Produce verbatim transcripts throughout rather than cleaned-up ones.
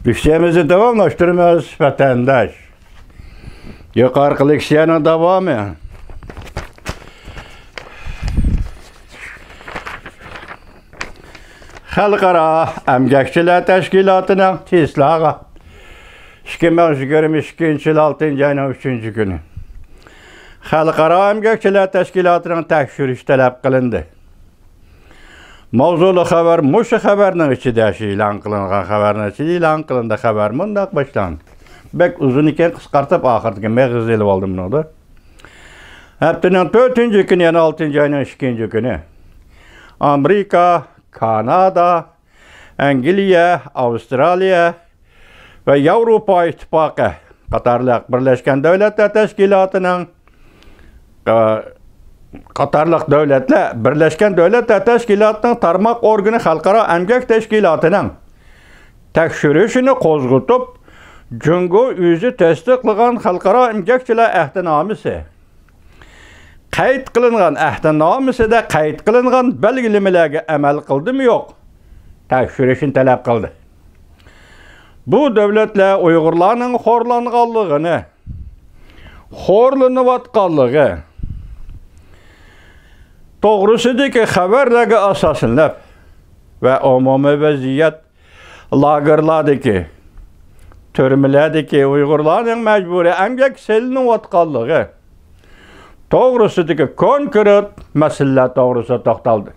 لېكسىيەمىزنى داۋاملاشتۇرىمىز، ۋەتەنداش. يۇقىرىقى لېكسىيەنىڭ داۋامى. خەلقئارا ئەمگەكچىلەر تەشكىلاتىنىڭ تېسلاغا ئىككى مىڭ يىگىرمە ئىككىنچى يىل ئالتىنچى ئاينىڭ ئۈچىنچى كۈنى خەلقئارا ئەمگەكچىلەر تەشكىلاتىنىڭ تەكشۈرۈشى تەلەپ قىلىندى. ماۋزۇلۇق خەۋەر مۇشۇ خەۋەرنىڭ ئىچىدە، شۇ ئېلان قىلىنغان خەۋەرنىڭ ئىچىدە ئېلان قىلىندى. خەۋەر مۇنداق باشلاندى. بەك ئۇزۇن ئىكەن، قىسقارتىپ ئاخىرىدىكى مېغىزنى ئېلىۋالدىم بۇنىڭدا. ھەپتىنىڭ تۆتىنچى كۈنى، يەنى ئالتىنچى ئاينىڭ ئىككىنچى كۈنى، ئامېرىكا، كانادا، ئەنگلىيە، ئاۋسترالىيە ۋە ياۋروپا ئىتتىپاقى قاتارلىق بىرلەشكەن دۆلەتلەر تەشكىلاتىنىڭ، ئە، قاتارلىق دۆلەتلەر، بىرلەشكەن دۆلەتلەر تەشكىلاتىنىڭ تارماق ئورگىنى خەلقئارا ئەمگەك تەشكىلاتىنىڭ تەكشۈرۈشىنى قوزغىتىپ، جۇڭگو ئۆزى تەستىقلىغان خەلقئارا ئەمگەكچىلەر ئەھدىنامىسى، قەيت قىلىنغان ئەھدىنامىسىدە قەيت قىلىنغان بەلگىلىمىلەرگە ئەمەل قىلدىمۇ يوق، تەكشۈرۈشنى تەلەپ قىلدى. بۇ دۆلەتلەر ئۇيغۇرلارنىڭ خورلانغانلىقىنى، خورلىنىۋاتقانلىقى توغرىسىدىكى خەۋەرلەرگە ئاساسلىنىپ ۋە ئومۇمىي ۋەزىيەت، لاگېرلاردىكى، تۈرمىلەردىكى ئۇيغۇرلارنىڭ مەجبۇرىي ئەمگەككە سېلىنىۋاتقانلىقى توغرىسىدىكى كونكرېت مەسىلىلەر توغرىسىدا توختالدى.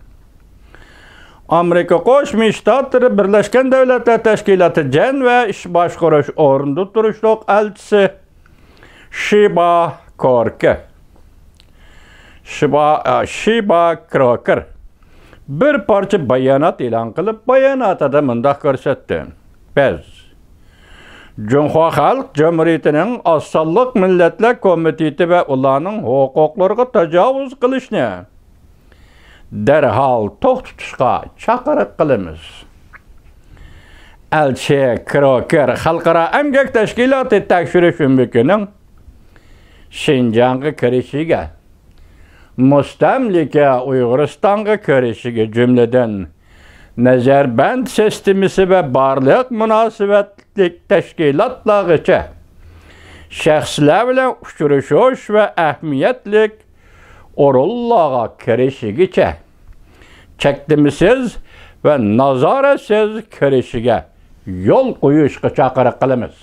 ئامېرىكا قوشما شتاتلىرى بىرلەشكەن دۆلەتلەر تەشكىلاتى جەنۋە ئىش باشقۇرۇش ئورنىدا تۇرۇشلۇق ئەلچىسى شىبا كوركېر، شىبا، ئە، شىبا كروكېر بىر پارچە بايانات ئېلان قىلىپ، باياناتىدا مۇنداق كۆرسەتتى. بىز جۇڭخۇا خەلق جۇمھۇرىيىتىنىڭ ئاز سانلىق مىللەتلەر كومىتېتى ۋە ئۇلارنىڭ ھوقۇقلىرىغا تاجاۋۇز قىلىشنى دەرھال توختىتىشقا چاقىرىق قىلىمىز. ئەلچى كروكېر خەلقئارا ئەمگەك تەشكىلاتى تەكشۈرۈش ئۆمىكىنىڭ شىنجاڭغا كىرىشىگە، مۇستەملىكە ئۇيغۇرىستانغا كىرىشىگە، جۈملىدىن نەزەربەند سىستېمىسى ۋە بارلىق مۇناسىۋەتلىك تەشكىلاتلارغىچە، شەخسلەر بىلەن ئۇچرىشىش ۋە ئەھمىيەتلىك ئورۇنلارغا كىرىشىگىچە، چەكلىمىسىز ۋە نازارەتسىز كىرىشىگە يول قويۇشقا چاقىرىق قىلىمىز.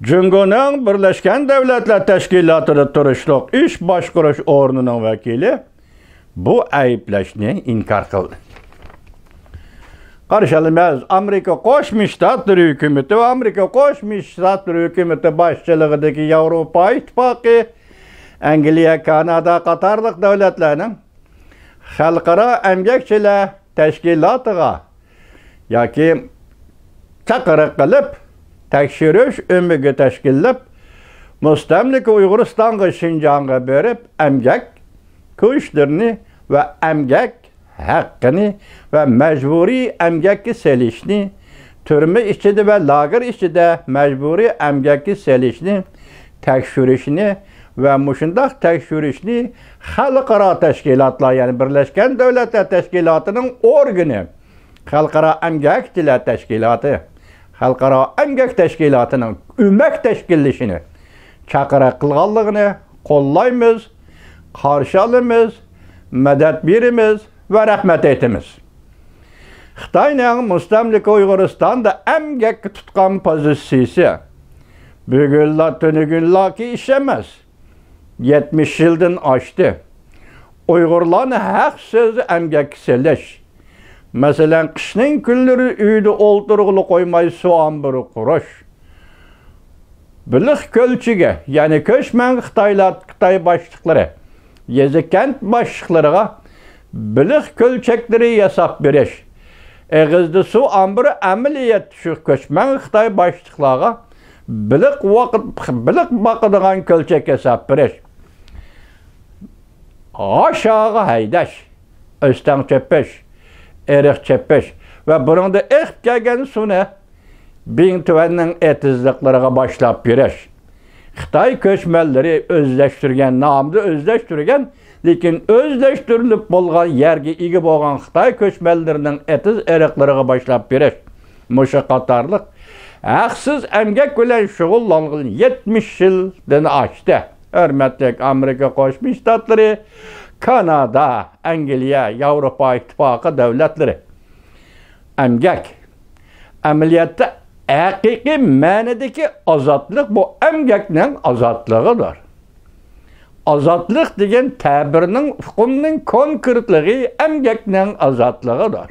جۇڭگونىڭ بىرلەشكەن دۆلەتلەر تەشكىلاتىدا تۇرۇشلۇق ئىش باشقۇرۇش ئورنىنىڭ ۋەكىلى بۇ ئەيىبلەشنى ئىنكار قىلدى. قارشى ئالىمىز، ئامېرىكا قوشما شتاتلىرى ھۆكۈمىتى ۋە ئامېرىكا قوشما شتاتلىرى ھۆكۈمىتى باشچىلىقىدىكى ياۋروپا ئىتتىپاقى، ئەنگلىيە، كانادا قاتارلىق دۆلەتلەرنىڭ خەلقئارا ئەمگەكچىلەر تەشكىلاتىغا ياكى چاقىرىق قىلىپ، تەكشۈرۈش ئۆمىكى تەشكىللەپ، مۇستەملىكە ئۇيغۇرىستانغا، شىنجاڭغا بېرىپ، ئەمگەك كۈچلىرىنى ۋە ئەمگەك ھەققىنى ۋە مەجبۇرىي ئەمگەككە سېلىشنى، تۈرمە ئىچىدە ۋە لاگېر ئىچىدە مەجبۇرىي ئەمگەككە سېلىشنى تەكشۈرۈشنى ۋە مۇشۇنداق تەكشۈرۈشنى خەلقئارا تەشكىلاتلار، يەنى بىرلەشكەن دۆلەتلەر تەشكىلاتىنىڭ ئورگىنى، خەلقئارا ئەمگەكچىلەر تەشكىلاتى، خەلقئارا ئەمگەك تەشكىلاتىنىڭ ئۆمەك تەشكىللىشىنى چاقىرىق قىلغانلىقىنى قوللايمىز، قارشى ئالىمىز، مەدەت بېرىمىز ۋە رەھمەت ئېيتىمىز. خىتاينىڭ مۇستەملىكە ئۇيغۇرىستاندا ئەمگەككە تۇتقان پوزىتسىيىسى بۈگۈنلا، تۈنۈگۈنلاكى ئىش ئەمەس. يەتمىش يىلدىن ئاشتى. ئۇيغۇرلارنى ھەقسىز ئەمگەككە سېلىش، مەسىلەن، قىشنىڭ كۈنلىرى ئۆيدە ئولتۇرغىلى قويماي، سۇ ئامبىرى قۇرۇش، بېلىق كۆلچىكى، يەنى كۆچمەن خىتايلار، خىتاي باشلىقلىرى، يېزا، كەنت باشلىقلىرىغا بېلىق كۆلچەكلىرى ياساپ بېرىش، ئېغىزدا سۇ ئامبىرى ئەمەلىيەتتە شۇ كۆچمەن خىتاي باشلىقلارغا بېلىق ۋاقىت، بېلىق باقىدىغان كۆلچەك ياساپ بېرىش، ھاشاغا ھەيدەش، ئۆستەڭ چېپىش، ئېرىق چېپىش ۋە بۇنىڭدا ئېقىپ كەلگەن سۇنى بىڭتۈەننىڭ ئېتىزلىقلىرىغا باشلاپ بېرىش. خىتاي كۆچمەنلىرى ئۆزلەشتۈرگەن، نامدا ئۆزلەشتۈرگەن لېكىن ئۆزلەشتۈرۈلۈپ بولغان يەرگە ئىگە بولغان خىتاي كۆچمەنلىرىنىڭ ئېتىز-ئېرىقلىرىغا باشلاپ بېرىش، مۇشۇ قاتارلىق ھەقسىز ئەمگەك بىلەن شۇغۇللانغىلى يەتمىش يىلدىن ئاشتى. ھۆرمەتلىك ئامېرىكا قوشما شتاتلىرى، كانادا، ئەنگلىيە، ياۋروپا ئىتتىپاقى دۆلەتلىرى. ئەمگەك. ئەمەلىيەتتە ھەقىقىي مەنىدىكى ئازادلىق بۇ ئەمگەكنىڭ ئازادلىقىدۇر. ئازادلىق دېگەن تەبىرنىڭ، ئۇقۇمنىڭ كونكرېتلىقى ئەمگەكنىڭ ئازادلىقىدۇر.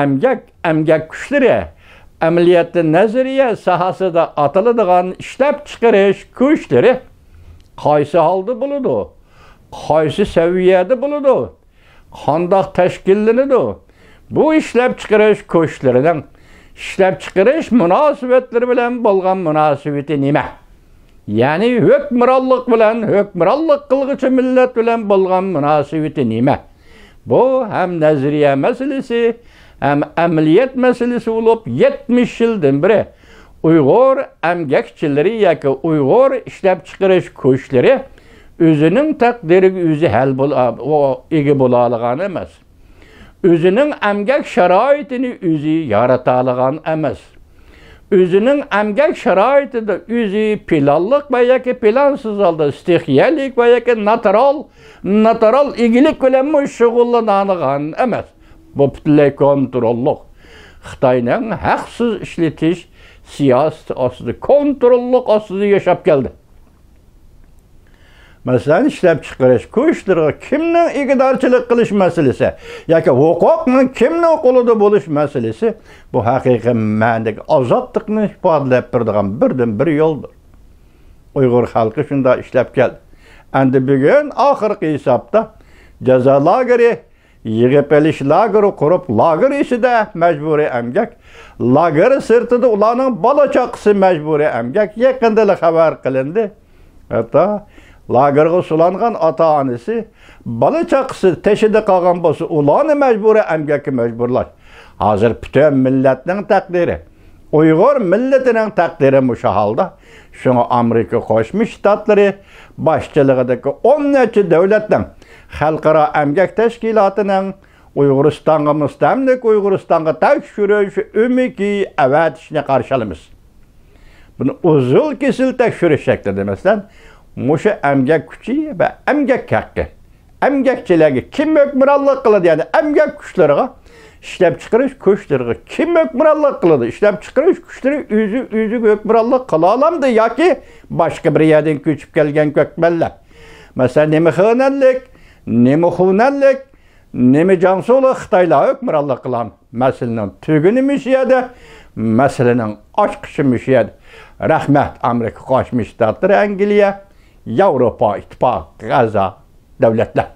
ئەمگەك، ئەمگەك كۈچلىرى ئەمەلىيەتتە نەزەرىيە ساھەسىدە ئاتىلىدىغان ئىشلەپچىقىرىش كۈچلىرى قايسى ھالدا بولىدۇ؟ قايسى سەۋىيەدە بولىدۇ؟ قانداق تەشكىللىنىدۇ؟ بۇ ئىشلەپچىقىرىش كۈچلىرىنىڭ ئىشلەپچىقىرىش مۇناسىۋەتلىرى بىلەن بولغان مۇناسىۋىتى نېمە؟ يەنى ھۆكمرانلىق بىلەن، ھۆكمرانلىق قىلغۇچى مىللەت بىلەن بولغان مۇناسىۋىتى نېمە؟ بۇ ھەم نەزەرىيە مەسىلىسى، ھەم ئەمەلىيەت مەسىلىسى بولۇپ، يەتمىش يىلدىن بېرى ئۇيغۇر ئەمگەكچىلىرى ياكى ئۇيغۇر ئىشلەپچىقىرىش كۈچلىرى ئۆزىنىڭ تەقدىرىگە ئۆزى ھەل بولا-، ئىگە بولالىغان ئەمەس. ئۆزىنىڭ ئەمگەك شارائىتىنى ئۆزى يارىتالىغان ئەمەس. ئۆزىنىڭ ئەمگەك شارائىتىدا ئۆزى پىلانلىق ۋە ياكى پىلانسىز ھالدا ستىخىيەلىك ۋە ياكى ناتۇرال، ناتۇرال ئىگىلىك بىلەنمۇ شۇغۇللىنالىغان ئەمەس. بۇ پۈتۈنلەي كونتروللۇق. خىتاينىڭ ھەقسىز ئىشلىتىش سىياسىتى ئاستىدا، كونتروللۇق ئاستىدا ياشاپ كەلدى. مەسىلەن، ئىشلەپچىقىرىش كۈچلىرىگە كىمنىڭ ئىگىدارچىلىق قىلىش مەسىلىسى ياكى ھوقۇقنىڭ كىمنىڭ قولىدا بولۇش مەسىلىسى، بۇ ھەقىقىي مەنىدىكى ئازادلىقنى ئىپادىلەپ بېرىدىغان بىردىنبىر يولدۇر. ئۇيغۇر خەلقى شۇنداق ئىشلەپ كەلدى. ئەمدى بۈگۈن ئاخىرقى ھېسابتا جازا لاگېرى، يىغىپ ئېلىش لاگېرى قۇرۇپ، لاگېر ئىچىدە مەجبۇرىي ئەمگەك، لاگېر سىرتىدا ئۇلارنىڭ بالا-چاقىسى مەجبۇرىي ئەمگەك، يېقىندىلا خەۋەر قىلىندى. ھەتتا لاگېرغا سولانغان ئاتا-ئانىسى، بالا-چاقىسى تېشىدا قالغان بولسا، ئۇلارنى مەجبۇرىي ئەمگەككە مەجبۇرلاش. ھازىر پۈتۈن مىللەتنىڭ تەقدىرى، ئۇيغۇر مىللىتىنىڭ تەقدىرى مۇشۇ ھالدا. شۇڭا ئامېرىكا قوشما شتاتلىرى باشچىلىقىدىكى ئون نەچچە دۆلەتنىڭ خەلقئارا ئەمگەك تەشكىلاتىنىڭ ئۇيغۇرىستانغا، مۇستەملىكە ئۇيغۇرىستانغا تەكشۈرۈش ئۆمىكى ئەۋەتىشىنى قارشى ئالىمىز. بۇنى ئۇزۇل-كېسىل تەكشۈرۈش شەكلىدە، مەسىلەن، مۇشۇ ئەمگەك كۈچى ۋە ئەمگەك ھەققى، ئەمگەكچىلەرگە كىم ھۆكمرانلىق قىلىدۇ، يەنى ئەمگەك كۈچلىرىغا، ئىشلەپچىقىرىش كۈچلىرىغا كىم ھۆكمرانلىق قىلىدۇ؟ ئىشلەپچىقىرىش كۈچلىرى ئۆزى ئۆزىگە ھۆكمرانلىق قىلالامدۇ ياكى باشقا بىر يەردىن كۆچۈپ كەلگەن كۆچمەنلەر؟ مەسىلەن، نېمە خېنەنلىك، نېمە خۇنەنلىك، نېمە جياڭسۇلۇق خىتايلار ھۆكمرانلىق قىلغان؟ مەسىلىنىڭ تۈگۈنى مۇشۇ يەردە، مەسىلىنىڭ ئاچقۇچى مۇشۇ يەردە. رەھمەت، ئامېرىكا قوشما شتاتلىرى، ئەنگلىيە، ياۋروپا ئىتتىپاقى، ئەزا دۆلەتلەر.